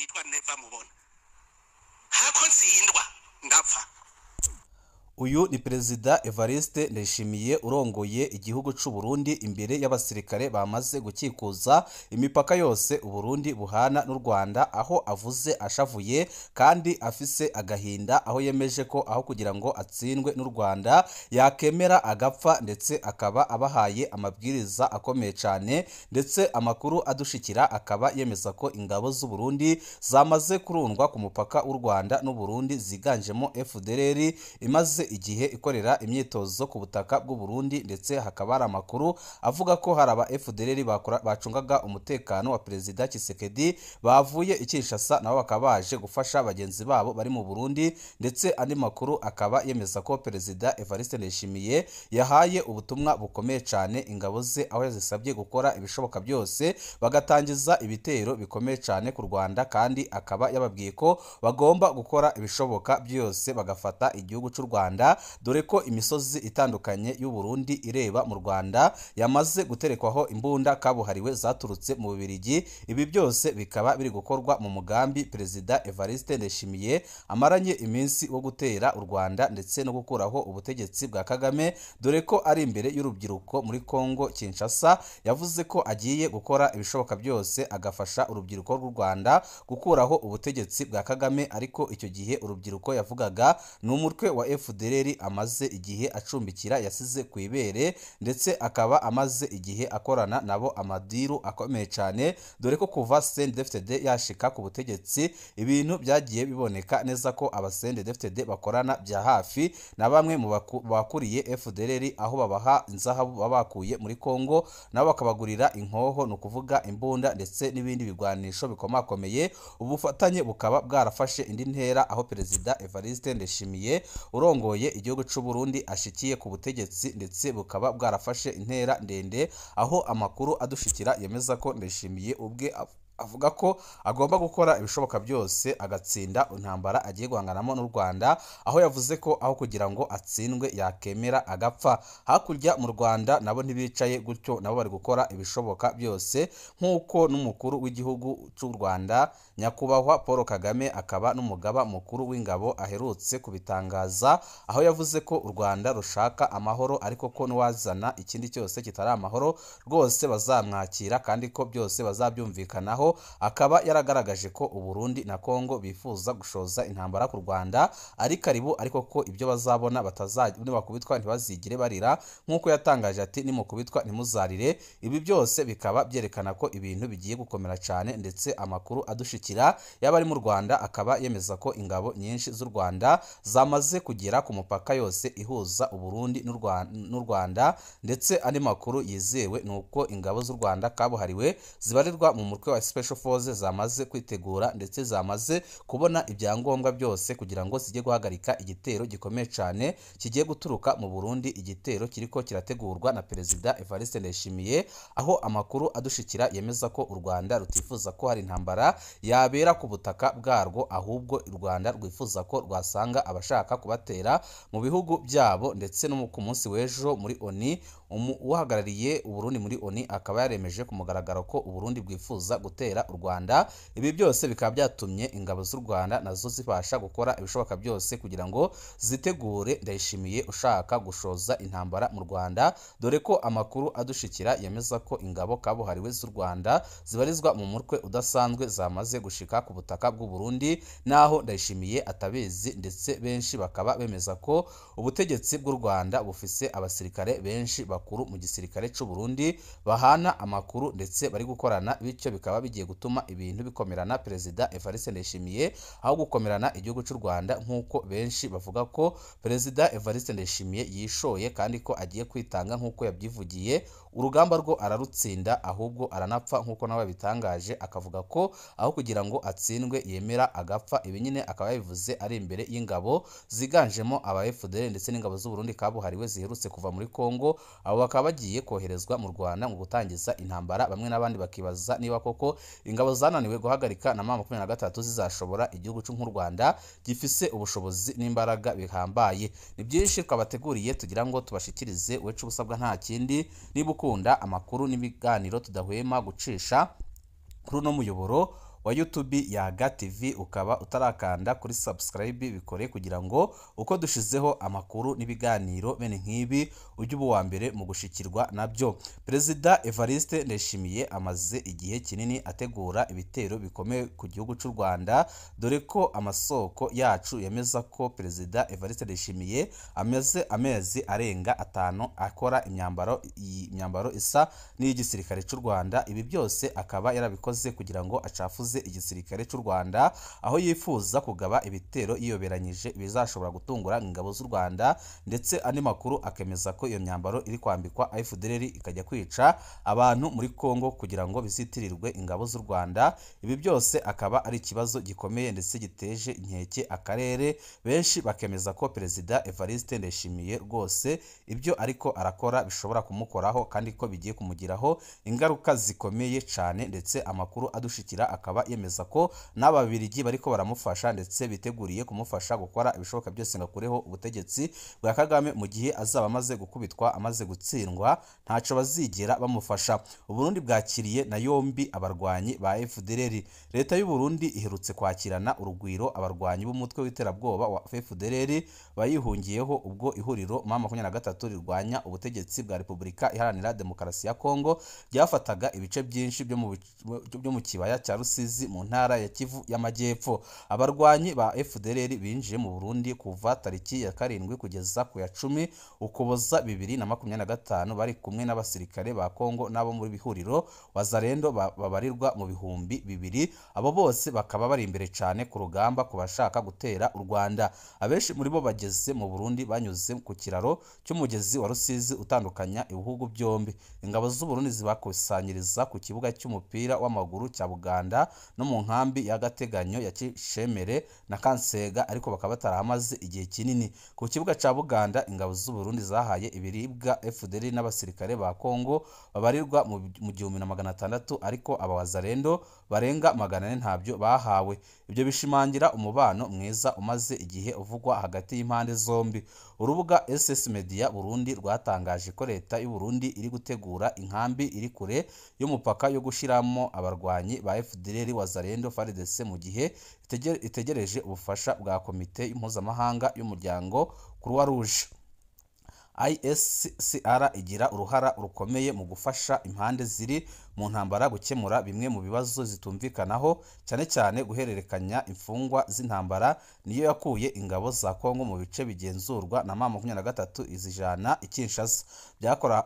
Yitwa Neva mubona hako ntsindwa ndapfa. Uyu ni Perezida Evariste Ndayishimiye urongoye igihugu c'u Burundi imbere y'abasirikare bamaze gukikuza imipaka yose Uburundi buhana n'u Rwanda, aho avuze ashavuye kandi afise agahinda, aho yemeje ko aho kugira ngo atsindwe n'u Rwanda yakemera agapfa, ndetse akaba abahaye amabwiriza akomeye cyane. Ndetse amakuru adushikira akaba yemeza ko ingabo z'u Burundi zamaze kurundwa ku mupaka w'u Rwanda n'u Burundi, ziganjemo FDLR imaze igihe ikorera imyitozo ku butaka bw'u Burundi. Ndetse hakaba hari amakuru avuga ko hari aba FDLR bacungaga umutekano wa Perezida Tshisekedi bavuye i Kinshasa, nabo bakaba baje gufasha bagenzi babo bari mu Burundi. Ndetse andi makuru akaba yemeza ko Perezida Evariste Ndayishimiye yahaye ubutumwa bukomeye cyane ingabo ze, aho yazisabye gukora ibishoboka byose bagatangiza ibitero bikomeye cyane ku Rwanda, kandi akaba yababwiye ko bagomba gukora ibishoboka byose bagafata igihugu cy'u Rwanda, dore ko imisozi itandukanye y'u Burundi ireba mu Rwanda yamaze guterekwaho imbunda kabuhariwe zaturutse mu Bubiligi. Ibi byose bikaba biri gukorwa mu mugambi Perezida Evariste Ndayishimiye amaranye iminsi wo gutera u Rwanda ndetse no gukuraho ubutegetsi bwa Kagame, dore ko ari imbere y'urubyiruko muri Kongo Kinshasa. Yavuze ko agiye gukora ibishoboka byose agafasha urubyiruko rw'u Rwanda gukuraho ubutegetsi bwa Kagame, ariko icyo gihe urubyiruko yavugaga ni umutwe wa FDLR amaze igihe acumbikira yasize ku ibere, ndetse akaba amaze igihe akorana nabo amadiru akomeye cyane, dore ko kuva CNDD-FDD yashika ku butegetsi ibintu byagiye biboneka neza ko aba CNDD-FDD bakorana bya hafi na bamwe mu bakuriye FDLR, aho babaha inzahabu baba bakuye muri Kongo, nabo bakabagurira inkoho, ni ukuvuga imbunda ndetse n'ibindi bigwanisho bikomakomeye. Ubufatanye bukaba bwarafashe indi ntera aho Perezida Evariste Ndayishimiye urongoye igihugu c'u Burundi ashikiye ku butegetsi, ndetse bukaba bwarafashe intera ndende, aho amakuru adushikira yemeza ko Ndayishimiye ubwe avuga ko agomba gukora ibishoboka byose agatsinda intambara agiye guhanganamo n'u Rwanda, aho yavuze ko aho kugira ngo atsindwe yakemera agapfa. Hakurya mu Rwanda nabo ntibicaye gutyo, nabo bari gukora ibishoboka byose nk'uko n'umukuru w'igihugu cy'u Rwanda Nyakubahwa Paul Kagame akaba n'umugaba mukuru w'ingabo aherutse kubitangaza, aho yavuze ko u Rwanda rushaka amahoro, ariko ko n'uwazana ikindi cyose kitari amahoro rwose bazamwakira, kandi ko byose bazabyumvikanaho. Akaba yaragaragaje ko u Burundi na Kongo bifuza gushoza intambara ku Rwanda ari karibu, ariko ko ibyo bazabona nibakubitwa ntibazigire barira, nk'uko yatangaje ati nimukubitwa ntimuzarire. Ibi byose bikaba byerekana ko ibintu bigiye gukomera cyane, ndetse amakuru adushikira yaba ari mu Rwanda akaba yemeza ko ingabo nyinshi z'u Rwanda zamaze kugera ku mupaka yose ihuza u Burundi n'u Rwanda. Ndetse andi makuru yizewe ni uko ingabo z'u Rwanda kabuhariwe zibarirwa mu mutwe wa Special Forces zamaze kwitegura, ndetse zamaze kubona ibyangombwa byose kugira ngo zijye guhagarika igitero gikomeye cyane kigiye guturuka mu Burundi, igitero kiriko kirategurwa na Perezida Evariste Ndayishimiye, aho amakuru adushikira yemeza ko u Rwanda rutifuza ko hari intambara yabera ku butaka bwarwo, ahubwo u Rwanda rwifuza ko rwasanga abashaka kubatera mu bihugu byabo. Ndetse no ku munsi w'ejo muri ONU, uhagarariye u Burundi muri ONU akaba yaremeje ku mugaragaro ko u Burundi bwifuza gutera u Rwanda. Ibi byose bikaba byatumye ingabo z'u Rwanda nazo zibasha gukora ibishoboka byose kugira ngo zitegure Ndayishimiye ushaka gushoza intambara mu Rwanda, dore ko amakuru adushikira yemeza ko ingabo kabuhariwe z'u Rwanda zibarizwa mu mutwe udasanzwe zamaze gushika ku butaka bw'u Burundi, naho Ndayishimiye atabizi. Ndetse benshi bakaba bemeza ko ubutegetsi bw'u Rwanda bufise abasirikare benshi bakuru mu gisirikare c'u Burundi bahana amakuru ndetse bari gukorana, bityo bikaba bigiye gutuma ibintu bikomerana Perezida Evariste Ndayishimiye aho gukomerana igihugu cy'u Rwanda, nk'uko benshi bavuga ko Perezida Evariste Ndayishimiye yishoye kandi ko agiye kwitanga nk'uko yabyivugiye. Urugamba rwo ararutsinda ahubwo aranapfa nk'uko nawe yabitangaje, akavuga ko aho kugira ngo atsindwe yemera agapfa. Ibi nyine akaba yabivuze ari imbere y'ingabo ziganjemo aba FDL ndetse n'ingabo z'u Burundi kabuhariwe ziherutse kuva muri Kongo, abo bakaba bagiye koherezwa mu Rwanda mu gutangiza intambara. Bamwe n'abandi bakibaza niba koko ingabo zananiwe guhagarika na M23 zizashobora igihugu cy'u Rwanda gifise ubushobozi n'imbaraga bihambaye. Ni byinshi twabateguriye tugira ngo tubashikirize, wecu ubusabwa nta kindi. Niba ukunda amakuru n'ibiganiro tudahwema gucisha kuri uno muyoboro, wa YouTube Yaga TV, ukaba utarakanda kuri subscribe, bikore kugira ngo uko dushizeho amakuru n'ibiganiro bene nk'ibi ujye uba uwa mbere mu gushikirwa nabyo. Perezida Evariste Ndayishimiye amaze igihe kinini ategura ibitero bikomeye ku gihugu cy'u Rwanda, dore ko amasoko yacu yemeza ko Perezida Evariste Ndayishimiye amaze amezi arenga 5 akora imyambaro isa n'iy'igisirikare cy'u Rwanda. Ibi byose akaba yarabikoze kugira ngo acafuze igisirikare cy'u Rwanda, aho yifuza kugaba ibitero yiyoberanyije bizashobora gutungura ingabo z'u Rwanda. Ndetse andi makuru akemeza ko iyo myambaro iri kwambikwa FDLR ikajya kwica abantu muri Kongo kugira ngo bizitirirwe ingabo z'u Rwanda. Ibi byose akaba ari ikibazo gikomeye ndetse giteje inkeke akarere. Benshi bakemeza ko Perezida Evariste Ndayishimiye rwose ibyo ariko arakora bishobora kumukoraho kandi ko bigiye kumugiraho ingaruka zikomeye cyane. Ndetse amakuru adushikira akaba yemeza ko n'Ababiligi bariko baramufasha ndetse biteguriye kumufasha gukora ibishoboka byose ngo akureho ubutegetsi bwa Kagame mu gihe azaba amaze gukubitwa, amaze gutsindwa, ntaco bazigera bamufasha. Uburundi bwakiriye na yombi abarwanyi ba FDLR. Leta y'u Burundi iherutse kwakirana urugwiro abarwanyi b'umutwe w'iterabwoba wa FDLR bayihungiyeho ubwo ihuriro M23 rirwanya ubutegetsi bwa Repubulika Iharanira Demokarasi ya Kongo ryafataga ibice byinshi byo mu kibaya cya Rusizi mu ntara ya Kivu y'Amajyepfo. Abarwanyi ba FDLR binjiye mu Burundi kuva tariki ya 7 kugeza ku ya 10 Ukuboza 2025, bari kumwe n'abasirikare ba Kongo n'abo muri bihuriro Wazalendo babarirwa mu 2000. Abo bose bakaba bari imbere cyane ku rugamba ku bashaka gutera u Rwanda. Abenshi muri bo bageze mu Burundi banyuze ku kiraro cy'umugezi wa Rusizi utandukanya ibihugu byombi. Ingabo z'u Burundi zibakusanyiriza ku kibuga cy'umupira w'amaguru cya Buganda no mu nkambi y'agateganyo ya Kishemere na Kansega, ariko bakaba batarahamaze igihe kinini. Ku kibuga cya Buganda ingabo z'u Burundi zahaye ibiribwa FDLR n'abasirikare ba Kongo babarirwa mu 1600, ariko aba Wazalendo barenga 400 ntabyo bahawe. Ibyo bishimangira umubano mwiza umaze igihe uvugwa hagati y'impande zombi. Urubuga SS Media Burundi rwatangaje ko leta y'u Burundi iri gutegura inkambi iri kure y'umupaka yo gushiramo abarwanyi ba FDLR, Wazalendo, FARDC mu gihe itegereje ubufasha bwa komite mpuzamahanga y'umuryango Croix Rouge. ISCR igira uruhara rukomeye mu gufasha impande ziri mu ntambara gukemura bimwe mu bibazo zitumvikanaho, cyane cyane guhererekanya imfungwa z'intambara. Niyo yakuye ingabo za Kongo mu bice bigenzurwa na M23 izijana i Kinshasa.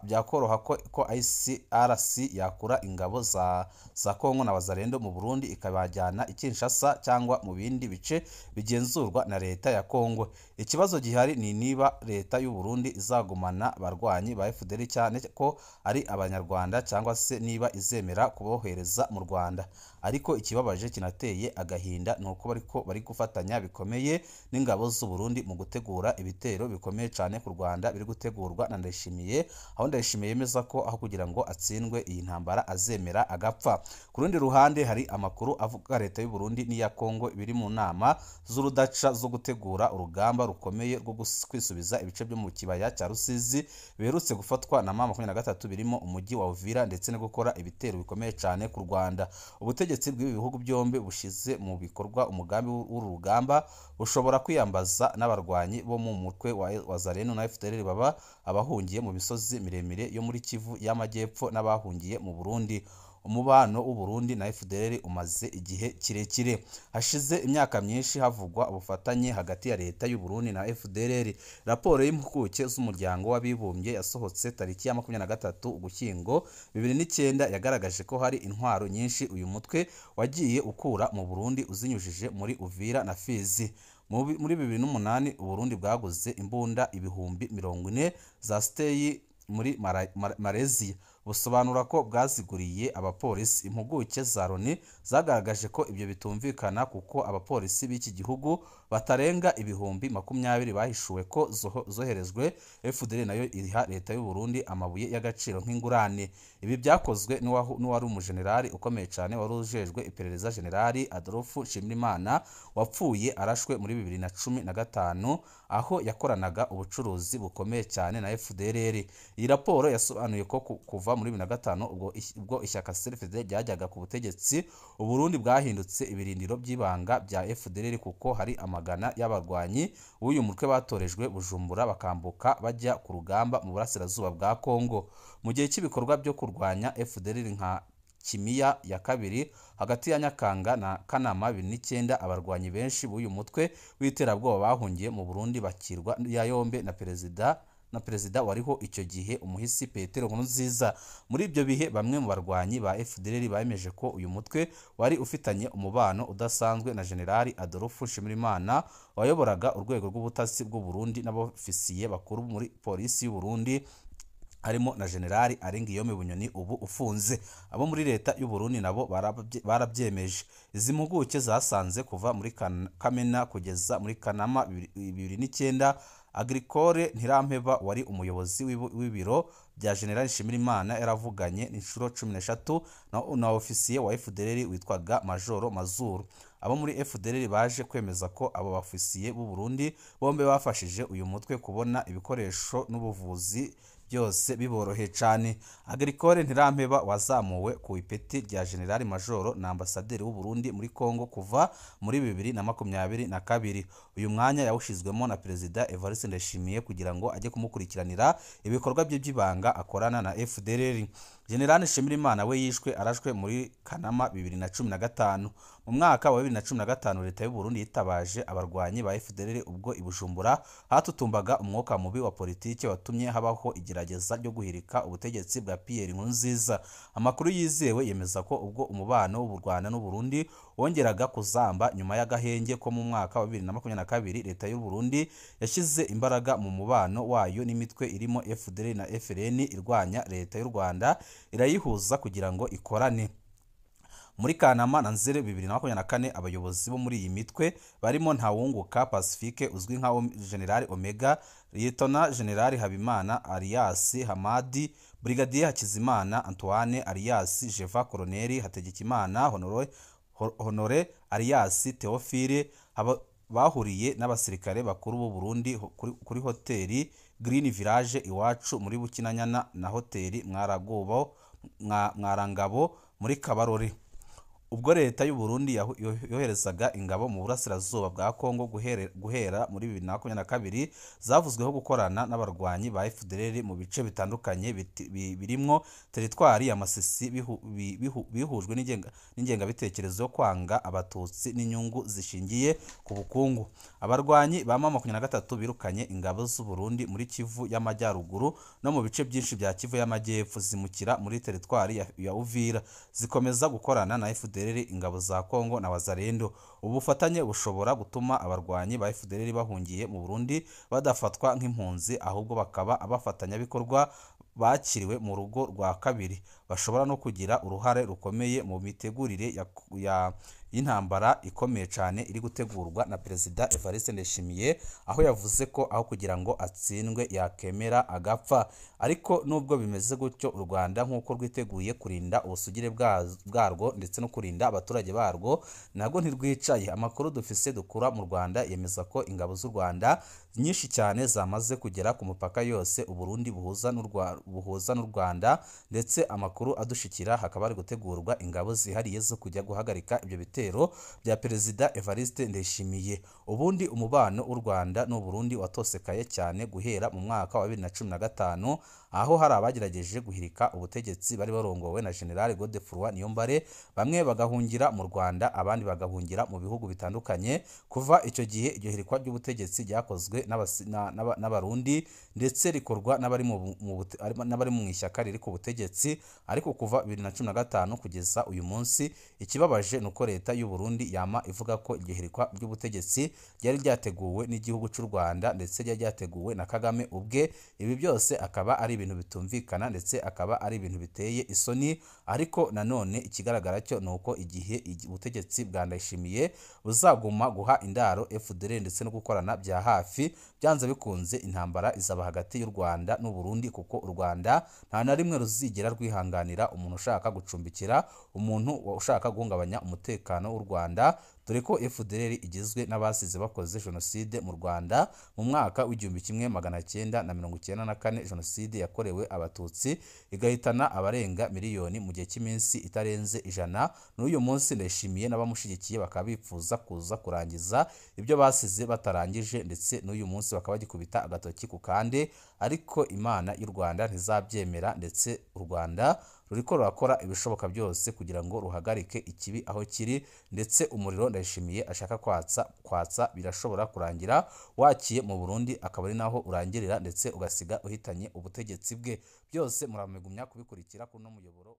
Byakoroha ko ICRC yakura ingabo za Kongo na Wazalendo mu Burundi ikabajyana i Kinshasa cyangwa mu bindi bice bigenzurwa na leta ya Kongo. Ikibazo gihari ni niba leta y'u Burundi izagumana abarwanyi ba FDLR, cyane ko ari abanyarwanda, cyangwa se niba izemera kubohereza mu Rwanda. Ariko ikibabaje kinateye agahinda ni uko bari gufatanya bikomeye n'ingabo z'u Burundi mu gutegura ibitero bikomeye cyane ku Rwanda biri gutegurwa na Ndayishimiye, aho Ndayishimiye yemeza ko aho kugira ngo atsindwe iyi ntambara azemera agapfa. Ku rundi ruhande hari amakuru avuga leta y'u Burundi n'iya Kongo biri mu nama z'urudaca zo gutegura urugamba rukomeye rwo kwisubiza ibice byo mu kibaya cya Rusizi biherutse gufatwa na M23 birimo umujyi wa Uvira, ndetse no gukora ibitero bikomeye cyane ku Rwanda. Ubutegetsi bw'ibi bihugu byombi bushize mu bikorwa umugambi w'uru rugamba bushobora kwiyambaza n'abarwanyi bo mu mutwe wa Wazalendo na FDLR baba abahungiye mu misozi miremire yo muri Kivu y'Amajyepfo n'abahungiye mu Burundi. Umubano w'u Burundi na FDLR umaze igihe kirekire. Hashize imyaka myinshi havugwa ubufatanye hagati ya leta y'u Burundi na FDLR. Raporo y'impuguke z'umuryango w'abibumbye yasohotse tariki ya 23 Ugushyingo 2009 yagaragaje ko hari intwaro nyinshi uyu mutwe wagiye ukura mu Burundi uzinyujije muri Uvira na Fizi. Muri 2008 Uburundi bwaguze imbunda 40,000 za Stey muri Malaysia, busobanura ko bwaziguriye abapolisi. Impuguke za Loni zagaragaje ko ibyo bitumvikana kuko abapolisi b'iki gihugu batarenga 20,000 bahishuwe ko zoherejwe. FDLR nayo iha leta y'u Burundi amabuye y'agaciro nk'ingurane. Ibi byakozwe n'uwari umujenerali ukomeye cyane wari ujejwe iperereza, Generali Adolphe Nshimirimana, wapfuye arashwe muri 2015 aho yakoranaga ubucuruzi bukomeye cyane na FDLR. Iyi raporo yasobanuye ko kuva Kuva muri 2005 ubwo ishyaka CNDD-FDD ryajyaga ku butegetsi, Uburundi bwahindutse ibirindiro by'ibanga bya FDLR, kuko hari amagana y'abarwanyi b'uyu mutwe batorejwe Bujumbura bakambuka bajya ku rugamba mu burasirazuba bwa Kongo. Mu gihe cy'ibikorwa byo kurwanya FDLR nka Kimiya ya kabiri hagati ya Nyakanga na Kanama 2009, abarwanyi benshi b'uyu mutwe w'iterabwoba bahungiye mu Burundi bakirwa ya yombe na perezida wariho icyo gihe, umuhisi Petero Nkurunziza. Muri ibyo bihe, bamwe mu barwanyi ba FDLR bemeje ko uyu mutwe wari ufitanye umubano udasanzwe na Generali Adolphe Nshimirimana wayoboraga urwego rw'ubutasi bw'u Burundi n'abofisiye bakuru muri polisi y'u Burundi, harimo na Generali Alain Bunyoni ubu ufunze. Abo muri leta y'u Burundi nabo barabyemeje. Izi mpuguke zasanze kuva muri Kamena kugeza muri Kanama 2009, Agricole Ntirampeba wari umuyobozi w'ibiro bya General Nshimirimana yaravuganye inshuro 13 na ofisiye wa FDLR witwaga Majoro Mazuru. Abo muri FDLR baje kwemeza ko abo bofisiye b'u Burundi bombi bafashije uyu mutwe kubona ibikoresho n'ubuvuzi byose biboroheye cyane. Agricole Ntirampeba wazamuwe ku ipeti rya General Majoro na ambasaderi w'u Burundi muri Congo kuva muri 2022. Uyu mwanya yawushyizwemo na Perezida Evariste Ndayishimiye kugira ngo ajye kumukurikiranira ibikorwa bye by'ibanga akorana na FDLR. General Nshimirimana we yishwe arashwe muri Kanama 2015. Mu mwaka wa 2015, leta y'u Burundi yitabaje abarwanyi ba FDLR ubwo i Bujumbura hatutumbaga umwuka mubi wa politiki watumye habaho igerageza ryo guhirika ubutegetsi bwa Pierre Nkurunziza. Amakuru yizewe yemeza ko ubwo umubano w'u Rwanda n'u Burundi wongeraga kuzamba nyuma y'agahenge ko mu mwaka wa 2022, leta y'u Burundi yashyize imbaraga mu mubano wayo n'imitwe irimo FDLR na FLN irwanya leta y'u Rwanda, irayihuza kugira ngo ikorane. Muri Kanama na Nzeri 2024, abayobozi bo muri iyi mitwe barimo Ntawunguka Pacifique uzwi nka General Omega, Lieutenant General Habimana alias Hamadi, Brigadier Hakizimana Antoine alias Jeva, Colonel Hategekimana Honore alias Theophile bahuriye n'abasirikare bakuru b'u Burundi kuri hoteli Green Village Iwacu muri Bukinanyana na hoteli Mwarangabo muri Kabarore. Ubwo leta y'u Burundi yoherezaga ingabo mu burasirazuba bwa Kongo guhera muri 2022, zavuzweho gukorana n'abarwanyi ba FDLR mu bice bitandukanye birimwo teritwari ya Masisi, bihujwe n'ingengabitekerezo yo kwanga Abatutsi n'inyungu zishingiye ku bukungu. Abarwanyi ba M23 birukanye ingabo z'u Burundi muri Kivu y'Amajyaruguru no mu bice byinshi bya Kivu y'Amajyepfo, zimukira muri teritwari ya Uvira, zikomeza gukorana na FDLR, ingabo za Kongo na Wazalendo. Ubu bufatanye bushobora gutuma abarwanyi ba FDLR bahungiye mu Burundi badafatwa nk'impunzi, ahubwo bakaba abafatanyabikorwa bakiriwe mu rugo rwa kabiri, bashobora no kugira uruhare rukomeye mu mitegurire y'intambara ikomeye cyane iri gutegurwa na Perezida Evariste Ndayishimiye, aho yavuze ko aho kugira ngo atsindwe yakemera agapfa. Ariko nubwo bimeze gutyo, u Rwanda nk'uko rwiteguye kurinda ubusugire bwarwo ndetse no kurinda abaturage barwo, nabwo ntirwicaye. Amakuru dufise dukura mu Rwanda yemeza ko ingabo z'u Rwanda nyinshi cyane zamaze kugera ku mupaka yose u Burundi buhuza n'u Rwanda, ndetse amakuru adushikira hakaba hari gutegurwa ingabo zihariye zo kujya guhagarika ibyo bitero bya Perezida Evariste Ndayishimiye. Ubundi umubano w'u Rwanda n'u Burundi watosekaye cyane guhera mu mwaka wa 2015, aho hari abagerageje guhirika ubutegetsi bari barongowe na General Godefroid Niyombare, bamwe bagahungira mu Rwanda, abandi bagahungira mu bihugu bitandukanye. Kuva icyo gihe, iryo hirikwa ry'ubutegetsi ryakozwe n'Abarundi ndetse rikorwa n'abari mu ishyaka riri ku butegetsi. Ariko kuva 2015 kugeza uyu munsi, ikibabaje ni uko leta y'u Burundi yama ivuga ko iryo hirikwa ry'ubutegetsi ryari ryateguwe n'igihugu cy'u Rwanda, ndetse ryari ryateguwe na Kagame ubwe. Ibi byose akaba ari ibintu bitumvikana, ndetse akaba ari ibintu biteye isoni. Ariko nanone ikigaragara cyo ni uko igihe ubutegetsi bwa Ndayishimiye buzaguma guha indaro FDLR ndetse no gukorana bya hafi, byanze bikunze intambara izaba hagati y'u Rwanda n'u Burundi, kuko u Rwanda nta na rimwe ruzigera rwihanganira umuntu ushaka gucumbikira umuntu ushaka guhungabanya umutekano w'u Rwanda. dore ko FDLR igizwe n'abasize bakoze jenoside mu Rwanda mu mwaka w'1994, jenoside yakorewe Abatutsi igahitana abarenga miliyoni mu gihe cy'iminsi itarenze 100. N'uyu munsi Ndayishimiye n'abamushyigikiye bakaba bifuza kuza kurangiza ibyo basize batarangije, ndetse n'uyu munsi bakaba bagikubita agatoki ku kandi, ariko Imana y'u Rwanda ntizabyemera, ndetse u Rwanda ruriko rurakora ibishoboka byose kugira ngo ruhagarike ikibi aho kiri, ndetse umuriro Ndayishimiye ashaka kwatsa birashobora kurangira wakiye mu Burundi, akaba ari naho urangirira, ndetse ugasiga uhitanye ubutegetsi bwe. Byose muramigumya kubikurikira kuri uno muyoboro wa